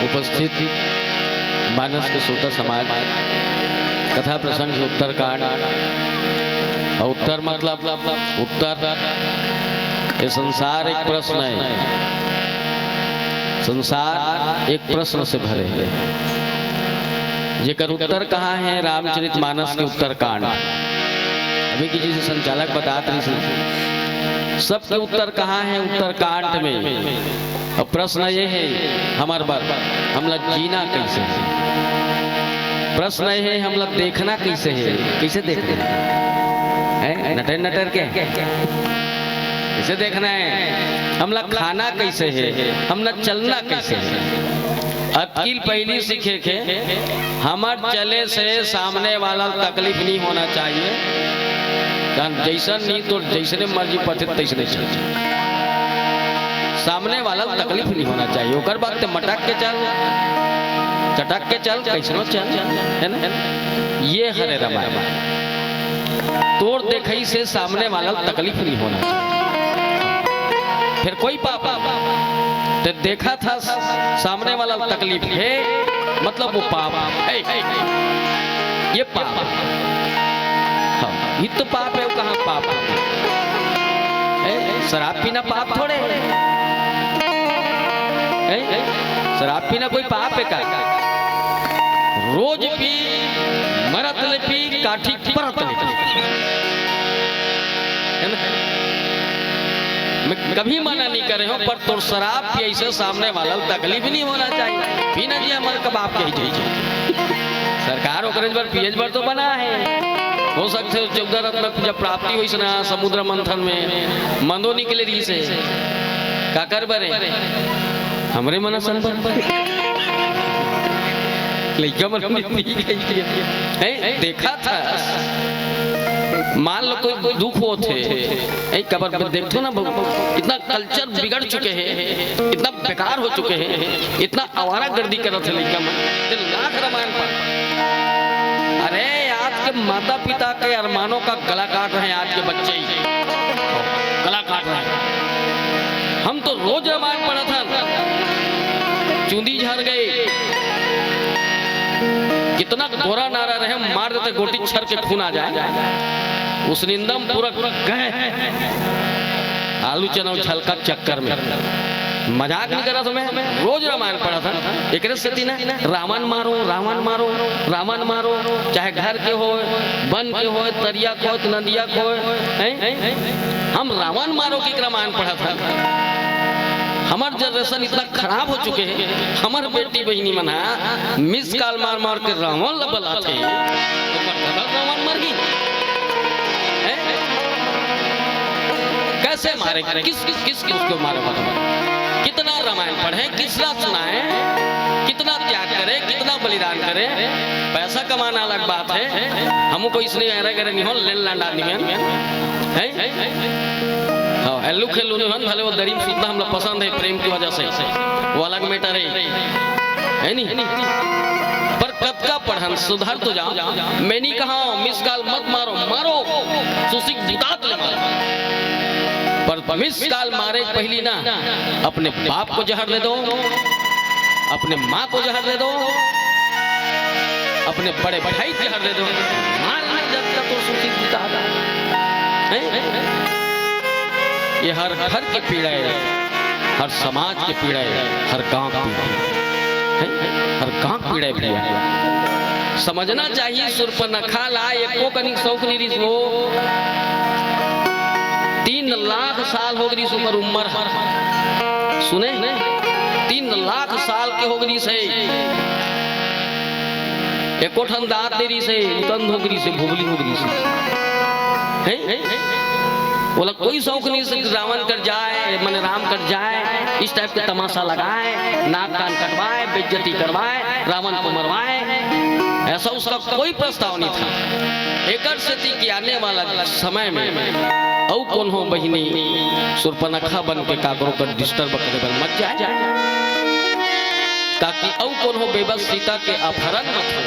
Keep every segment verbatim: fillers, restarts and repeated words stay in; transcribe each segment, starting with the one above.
उपस्थित मानस के श्रोता समाज, कथा प्रसंग हे उत्तरकांड। अउ उत्तर मतलब उत्तर, ये संसार एक प्रश्न हे, संसार एक प्रश्न से भरे हे, जेकर उत्तर कहाँ हे? रामचरित मानस के उत्तरकांड। अभी की जैसे संचालक बतात रहिस, सबके उत्तर कहाँ हे? उत्तरकांड में। अब प्रश्न ये हे हमर बर, हमला जीना कइसे हे? प्रश्न ये हे, हमला देखना कइसे हे? कइसे देखना हे? हैं? नटर नटर के कइसे देखना हे? हमला खाना कइसे हे? हमला चलना कइसे हे? अतकिल पहिली सीखे के, हमर चले से सामने वाला ल तकलीफ नहीं होना चाहिए। जइसन नहीं तो जइसने मर्जी पथे तइसने चल, सामने वाला ल तकलीफ नहीं होना चाहिए। ओकर बाद ते मटक के चल, चटक के चल, कइसनो चल, हे ना? ये हरे रमायन। तोर देखई से सामने वाला ल तकलीफ नहीं होना चाहिए। फिर कोई पाप नहीं। ते देखा था सामने वाला ल तकलीफ हे, मतलब वो पाप हे। ये पाप। हाँ, ये तो पाप हे, वो कहाँ पाप हे? ए, शराब पीना पाप थोड़े हे। ए, शराब पीना कोई पाप हे का? रोज पी, मरत ले पी, काठी परत ले पी। हे ना? मैं कभी मना नहीं करे हूँ, पर तोर शराब पिए से सामने वाला ल तकलीफ नहीं होना चाहिए। पीना जी हमर कबाब के ही चाहिए। सरकार ओकरे बर पिए बर तो बना हे। हो सकथे चौदह रत्न जब प्राप्ति होइस ना समुद्र मंथन में, मंदो निकले रहिस हे। काकर बरे? हमरे मन असन बर। लइका मन में पी गई हे। हैं? देखा था। मान लो कोई दुख होथे, ए, काबर देखथो ना, बहुत, इतना कल्चर बिगड़ चुके हे, इतना बेकार हो चुके हे, इतना आवारागर्दी करत हे लइका मन। ये लाख रमायन पढ़। अरे, आज के माता पिता के अरमानों का गला काट रहे हैं आज के बच्चे ही। गला काट रहे हैं। हम तो रोज रमायन पढ़त हन। चूंदी झर गई। कितना गोरा नारा रहे, मार देते गोटी छर के खून आ जाए। उस निंदम पूरा गए। आलू चना उछल का चक्कर में। मजाक नहीं करा तुम्हें, रोज रमायन पढ़त हन। एकरे सेती ना, रावण मारो, रावण मारो, रावण मारो, चाहे घर के होय, बन के होय, तरिया के होय, नदिया के होय, हैं? हम रावण मारो के रमायन पढ़त हन। हमर जनरेशन इतना खराब हो चुके हे, हमर बेटी बहिनी मन ह मिस कॉल मार मार के रावण ल बलाथे। ओकर दादा रावण मरही। हैं? कैसे मारे? किस, किस, किस, किस को मारे बताओ? कितना रामायण पढ़े, किसला सुनाए, कितना त्याग करे, कितना बलिदान करे, पैसा कमाना अलग बात हे। हमू कोई इसने ऐरा गैरा नहीं हो, लेन लांडा नहीं हो। हैं? हाँ, एल्लू खेलू नहीं हो, भले वो दरी में सुतना हमला पसंद हे प्रेम की वजह से, वो अलग मैटर हे। हे नहीं? पर कतका पढ़न, सुधर तो जाओ। मैं नहीं कहा मिस कॉल मत मारो, मारो, सुसिक बुतात ले मारो। पर मिस कॉल मारे के पहिली ना, अपने बाप को जहर दे दो, अपने माँ को जहर दे दो, अपने बड़े भाई को जहर दे दो, मार ना जब तक वो सुसिक बुतात। हैं? ये हर घर की पीड़ा हे, हर समाज की पीड़ा हे, हर गांव की पीड़ा हे, हैं? हर गांव की पीड़ा हे भैया। समझना चाहिए, सुर्पनखा ला एको कनिक सौख नहीं रिहिस वो। तीन लाख साल हो गई ओकर उम्र ह। सुने? तीन लाख साल के हो गई से। एको ठन दांत नहीं रिहिस हे, उतंद हो गई से, भुबली हो गई से। हैं? ओला कोई सौख नहीं से रावण कर जाए, माने राम कर जाए, इस टाइप के तमाशा लगाए, नाक कान कटवाए, बेइज्जती करवाए, रावण को मरवाए, ऐसा उसका कोई प्रस्ताव नहीं था। एकर सेती कि आने वाला समय में अउ कोनो बहिनी सुर्पनखा बन के काकरो कर डिस्टर्ब करे बर मत जाए, ताकि अउ कोनो बेबस सीता के अपहरण मत हो,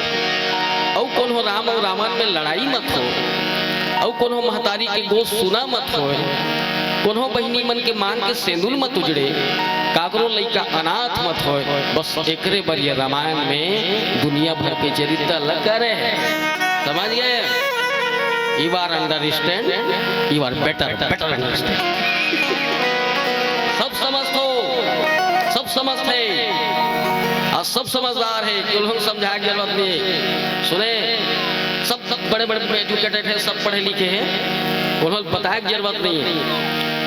अउ कोनो राम अउ रावण में लड़ाई मत हो, अउ कोनो महतारी के गोस सुना मत होए, कोनो बहिनी मन के मांग के सेंदुर मत उजड़े, काकरो लइका अनाथ मत होय, बस एकरे बर ये रामायण में दुनिया भर के चरित्र ल करे हे। समझ गए? You are understand, you are better, better understand। सब समझत हो, सब समझत हे, अउ सब समझदार हे, कोई ल समझाए के जरूरत नहीं हे। सुने, सब, सब बड़े-बड़े educated हे, सब पढ़े लिखे हे, उन्होंने बताए के जरूरत नहीं हे,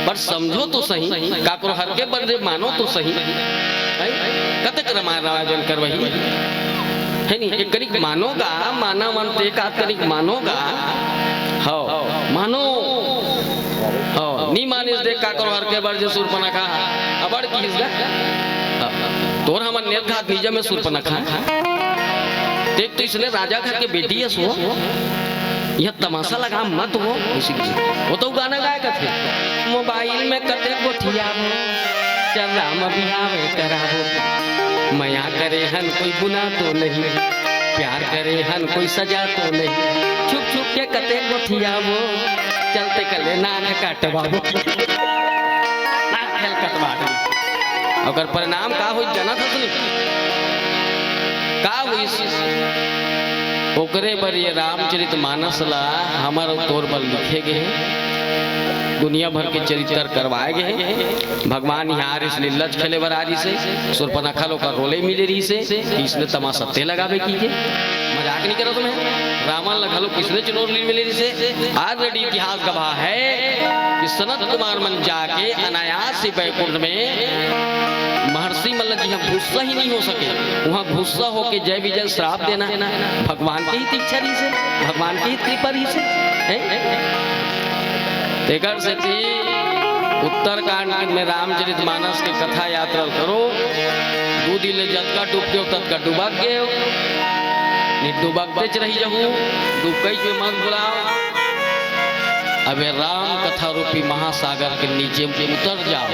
पर समझो तो सही, काकरो हर के बदले मानो तो सही, हैं? कतेक रामायण आयोजन करवाही, हे नहीं? एक कनिक मानो गा, माना मन ते का कनिक मानो गा, हव, मानो, हव, नी मानिस दे काकरो हर के बर जे सूर्पनखा, अबड़ किहिस गा, हव, तोर हमर नेत घात नीजा में सूर्पनखा, देख तो इसने राजा घर के बेटी हस वो, यह तमाशा लगा मत वो, इसी की। वो तो गाना गाए करथे, मोबाइल में कते गोठियाबो, चल राम बिहावे कराबो। मया करे हन कोई गुनाह तो नहीं, प्यार करे हन कोई सजा तो नहीं। छुप छुप के कते गोठियाबो, चल तेकर ले नाक कटवाबो। नाक हेल कटवा दे। ओकर परिणाम का होई, जानत हस नहीं? का होई? ओकरे बर ये रामचरित मानस ला हमर अउ तोर बर लिखे गे हे, दुनिया भर के चरित्र करवाए गे हे। भगवान इहाँ रिस लीलच खेले बर आ रिहिसे, सूर्पनखा ल ओकर रोले मिले रिहिसे, इसने तमाशा ते लगाबे कहिके। मजाक नहीं करत मैं। रावण ल घलो किसने चुनौती मिले रिहिसे। Already इतिहास गवाह हे कि सनत कुमार मन जाके अनायास ही बैकुंठ में महर्षि मन ल जिहाँ गुस्सा ही नहीं हो सके, उहाँ गुस्सा होके जय विजय श्राप देना भगवान के ही इच्छा रिहिसे, भगवान के ही कृपा रिहिसे, हैं? तेकर सेती उत्तरकांड में रामचरित मानस के कथा यात्रा ल करो। दू दिन ले जतका डूब गेव, ततका डूबक गेव। नहीं डूबकतेच रही जहू, डूबकई में मत भुलाओ। अबे राम कथा रूपी महासागर के नीचे उतर जाओ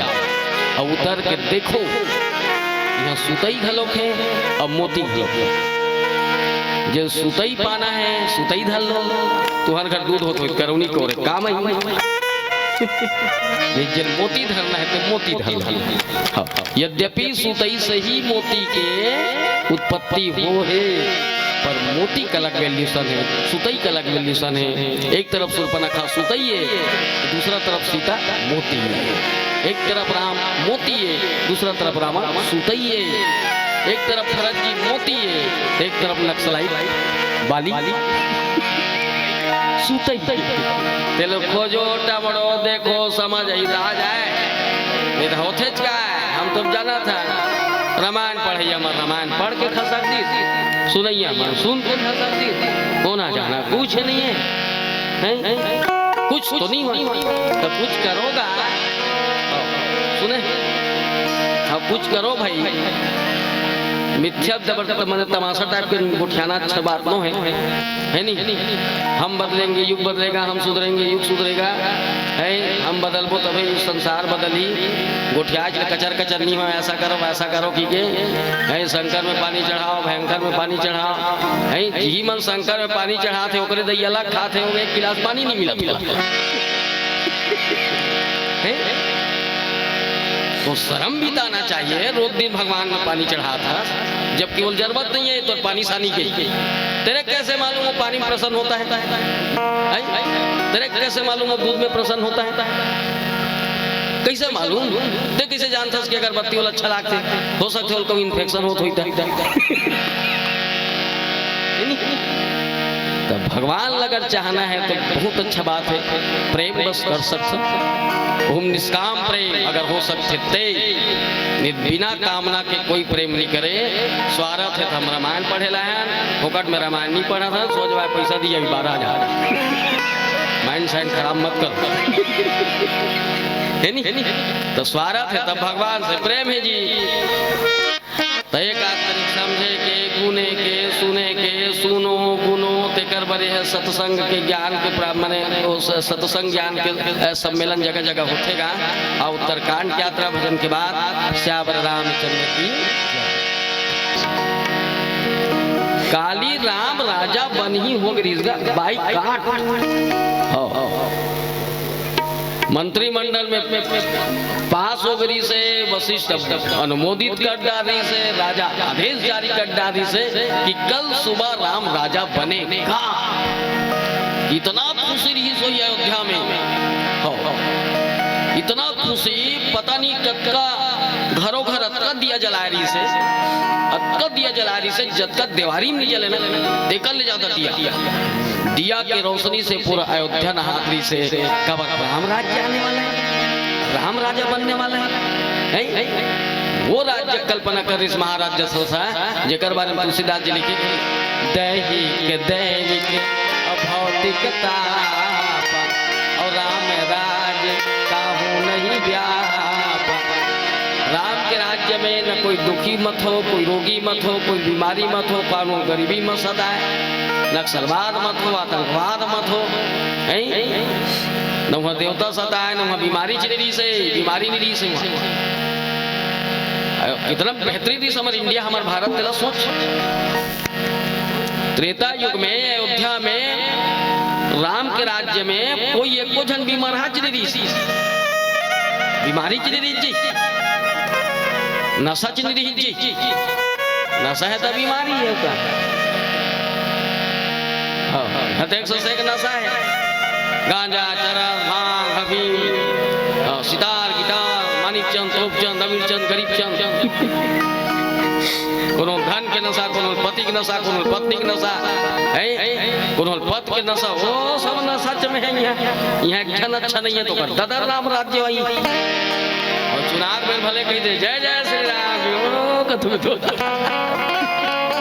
अउ उतर के देखो, इहाँ सुतई घलोक हे अउ मोती घलोक हे। जे सुतई पाना हे, सुतई धर लो, तुहर घर दूध होत होई करौनी कोरे काम ही। ये जेन मोती धरना हे, ते मोती धर लो। हाँ, यद्यपि सुतई से ही मोती के उत्पत्ति हो हे, पर मोती का अलग valuation हे, सुतई का अलग valuation हे। एक तरफ सूर्पनखा सुतई हे, दूसरा तरफ सीता मोती हे। एक तरफ राम मोती हे, दूसरा तरफ रावण सुतई हे। एक तरफ भरत जी मोती हे, एक तरफ नक्सलाइट बाली सुतई। ते लोग खोजो, टमड़ो, देखो, समझ आई आ जाए। नहीं तो होथेच का, हम तो जानत हन। रामायण पढ़इया मन रामायण पढ़ के खसक दिस, सुनइया मन सुन के खसक दिस। कोन ह जाना, कुछ नहीं हे, हैं? कुछ तो नहीं होय, तो कुछ करो गा। सुने, हाँ, कुछ करो भाई। मिथ्या जबरदस्त, मतलब, तमाशा type के गोठियाना अच्छा बात नो हे, हे नहीं? हम बदलेंगे, युग बदलेगा, हम सुधरेंगे, युग सुधरेगा, हे? हम बदलबो तभे ये संसार बदलही। गोठियाच ले कचर कचर नहीं होय, ऐसा करो, वैसा करो कहिके, हे? शंकर में पानी चढ़ाओ, भयंकर में पानी चढ़ाओ, हे? जिही मन शंकर में पानी चढ़ाथे, ओकरे दई अलग खाथे, ओमे एक गिलास पानी नहीं मिलत हे। हैं? तो शर्म भी तो आना चाहिए, रोज दिन भगवान में पानी चढ़ात हस, जबकि वो जरूरत नहीं हे, तो पानी सानी के। तेरे कैसे मालूम वो पानी में प्रसन्न होता है? हैं? तेरे कैसे मालूम वो दूध में प्रसन्न होता है? कैसे मालूम? ते कैसे जानथस कि अगरबत्ती वाला अच्छा लागथे? हो सकथे ओला कहूँ infection होत होही त। हे नहीं? तो भगवान ला अगर चाहना हे तो बहुत अच्छा बात हे, प्रेम बस कर सकथो। ओहू म निष्काम प्रेम अगर हो सकथे ते, नहीं बिना कामना के कोई प्रेम नहीं करे। स्वार्थ हे तो हम रामायण पढ़े ला आए हन, फोकट में रामायण नहीं पढ़त हन, सोच भाई पैसा दिया अभी बारह हजार। Mind side खराब मत कर। हे नहीं? तो स्वार्थ हे तो भगवान से प्रेम हे जी। त एक आध तरीक समझे के, गुने के, सुने के, सुनो, गुनो, तेकर बर ये सत्संग के ज्ञान के प्रा-, माने, ओ स-, सत्संग ज्ञान के, अ, सम्मेलन जगह जगह होथे गा। अउ उत्तरकांड के यात्रा भजन के बाद सियावर रामचंद्र की जय। काली राम राजा बनही हो गे रिहिस गा, by cart। हाँ। मंत्रिमंडल में पास हो गई से, वशिष्ठ अनुमोदित कर डारी से, राजा आदेश जारी कर डारी से कि कल सुबह राम राजा बने का। इतना खुशी रही सो ये अयोध्या में, हो, इतना खुशी, पता नहीं कतका घरों घर अतका दिया जला रही से, अतका दिया जला रही से, जतका देवारी में नहीं जले ना, देखल ले जाता दिया। दिया के रोशनी से पूरा अयोध्या नहात रही से। कब राम राज्य आने वाला है, राम राजा बनने वाला है, हैं? वो राज्य कल्पना कर रही महाराज दशरथ है, जेकर बारे में तुलसीदास जी लिखे, दैहिक दैविक अभौतिक ताप, और राम राज काहू नहीं व्याप। राम के राज्य में न कोई दुखी मत हो, कोई रोगी मत हो, कोई बीमारी मत हो, कानून गरीबी मत सताए, नक्सलवाद मत हो, आतंकवाद मत हो, हैं? न वहाँ देवता सताए, न वहाँ बीमारी चली रही से, बीमारी नहीं रही से वहाँ। अ, कितना बेहतरीन रही हमर इंडिया, हमर भारत, तेला सोच। त्रेता युग में अयोध्या में राम के राज्य में कोई एको झन बीमार हाच नहीं रही, बीमारी च नहीं रही जी, नशा च नहीं रही जी। नशा है तो बीमारी है का? हाँ, हाँ, तो एक सौ से एक नशा है, गांजा, चरस, भांग, अफीम, हाँ, सितार, गिटार, मानिक चंद, तोप चंद, अमीर चंद, गरीब चंद। कोनो धन के नशा, कोनो पति के नशा, कोनो पत्नी के नशा, हैं? कोनो पत के नशा, वो सब नशा च में है यहाँ। यहाँ एक झन अच्छा नहीं है तो कर ददा राम राज्य वही। और चुनाव में भले कही दे, "जय जय श्री राम", ओ कथु तो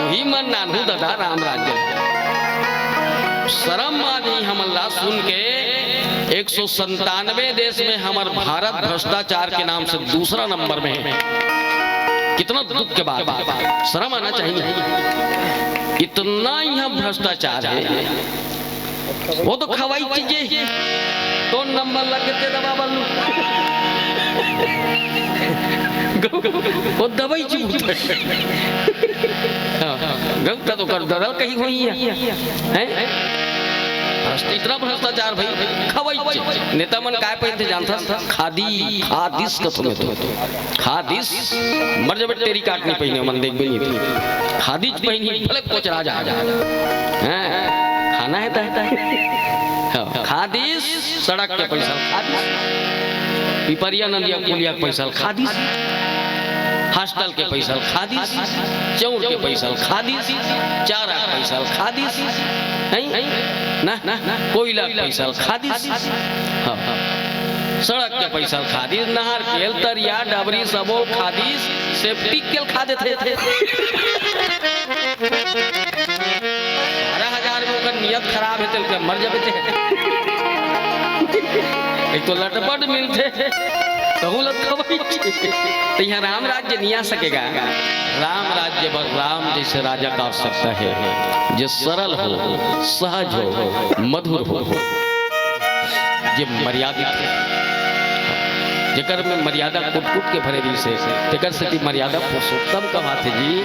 वही मन नानू ददा राम राज्य। शर्म आ गई हमन ला सुन के। एक सौ संतानवे देश में हमर भारत भ्रष्टाचार के नाम से दूसरा नंबर में है। कितना दुख के बात है, शर्म आना चाहिए। इतना यहाँ भ्रष्टाचार है, वो तो खवाई चीजें, तो नंबर लग के दबा बल्लू। वो दवाई चीज। हाँ, गलत तो कर दरल कहीं हुई है, हैं? भ्रष्ट-, इतना भ्रष्टाचार भाई, खवाई चीज। नेता मन काय पहनते जानता? खादी, खादिस कथो में तो। खादिस, मर जबे टेरी काट नहीं पहिने, मन देख भी नहीं थी। खादिस पहिनी, भले कोचरा जा, जा। हैं? खाना है तो है। हाँ, खादिस, सड़क के पैसा खादिस। पिपरिया नंदिया कुलिया के पैसा खादिस। हॉस्टल के पैसा खादिस। चौर के पैसा खादिस। चारा के पैसा खादिस। हैं? ना, ना, कोयला के पैसा खादिस। हाँ, हाँ। सड़क के पैसा ल खा दिस, नहर के ल, तरिया, डबरी सबो ल खा दिस, सेप्टिक के ल खा देथे। बारह हजार में ओकर नियत खराब हे, तेल के मर जाबे ते। एक तो लटपट मिलथे, कहूँ ल खवाई। तो यहाँ राम राज्य नहीं आ सकेगा। राम राज्य बर राम जैसे राजा का आवश्यकता है, जो सरल हो, सहज हो, मधुर हो। जे मर्यादित हे, जेकर में मर्यादा कुट-कुट के भरे रहिस हे, तेकर सेती मर्यादा पुरुषोत्तम कहाथे जी,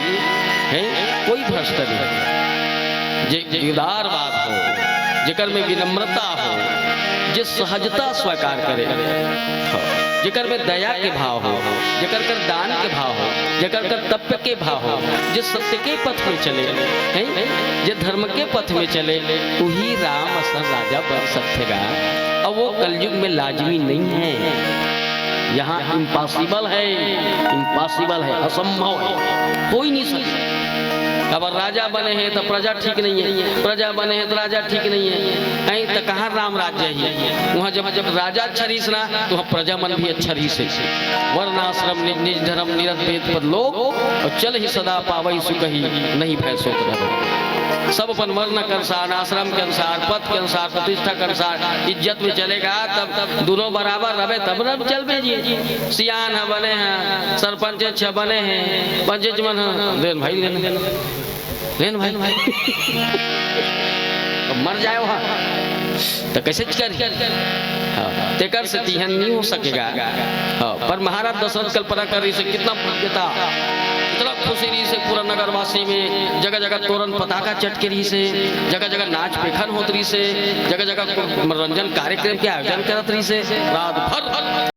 हे, कोई भ्रष्ट नहीं। जे उदारवाद हो, जेकर में विनम्रता हो, जे सहजता स्वीकार करे, हाँ, जेकर में दया के भाव हो, जेकर कर दान के भाव हो, जेकर कर तप के भाव हो, जे सत्य के पथ में चले, हैं? जे धर्म के पथ में चले, वही राम असन राजा बन सकथे गा। अब वो कलयुग में लाजमी नहीं है, यहाँ इम्पॉसिबल है, इम्पॉसिबल है, असंभव है, कोई नहीं सकता। अब राजा बने हैं तो प्रजा ठीक नहीं है, प्रजा बने हैं तो राजा ठीक नहीं है, हैं? तो कहाँ राम राज्य ही? वहाँ जब, जब राजा अच्छा रहीस ना, तो वहाँ प्रजा मन भी अच्छा रहीस हे। वर्णाश्रम निज निज धर्म निरत भेद पर लोक, और चलहि सदा पावइ सुखहि नहीं भय शोक डर। सब अपन वर्ण के अनुसार, आश्रम के अनुसार, पद के अनुसार, प्रतिष्ठा के अनुसार इज्जत में चलेगा, तब दोनों बराबर रहे, तब रब चलबे जी। सियान ह बने हैं, सरपंच छ बने हैं, पंच मन ह, देन भाई, देन। लेन भाई, तो मर जाए वहाँ, तो कैसे करी? हाँ, तेकर से तिहन नहीं हो सकेगा। हाँ, पर महाराज दशरथ कल्पना कर रही से कितना भव्यता, बड़ा खुशी रहिस हे पूरा नगरवासी में। जगह जगह तोरन पताका चटके रहिस हे, जगह जगह नाच पेखन होत रहिस हे, जगह जगह मनोरंजन कार्यक्रम के आयोजन करत रहिस हे। रात भर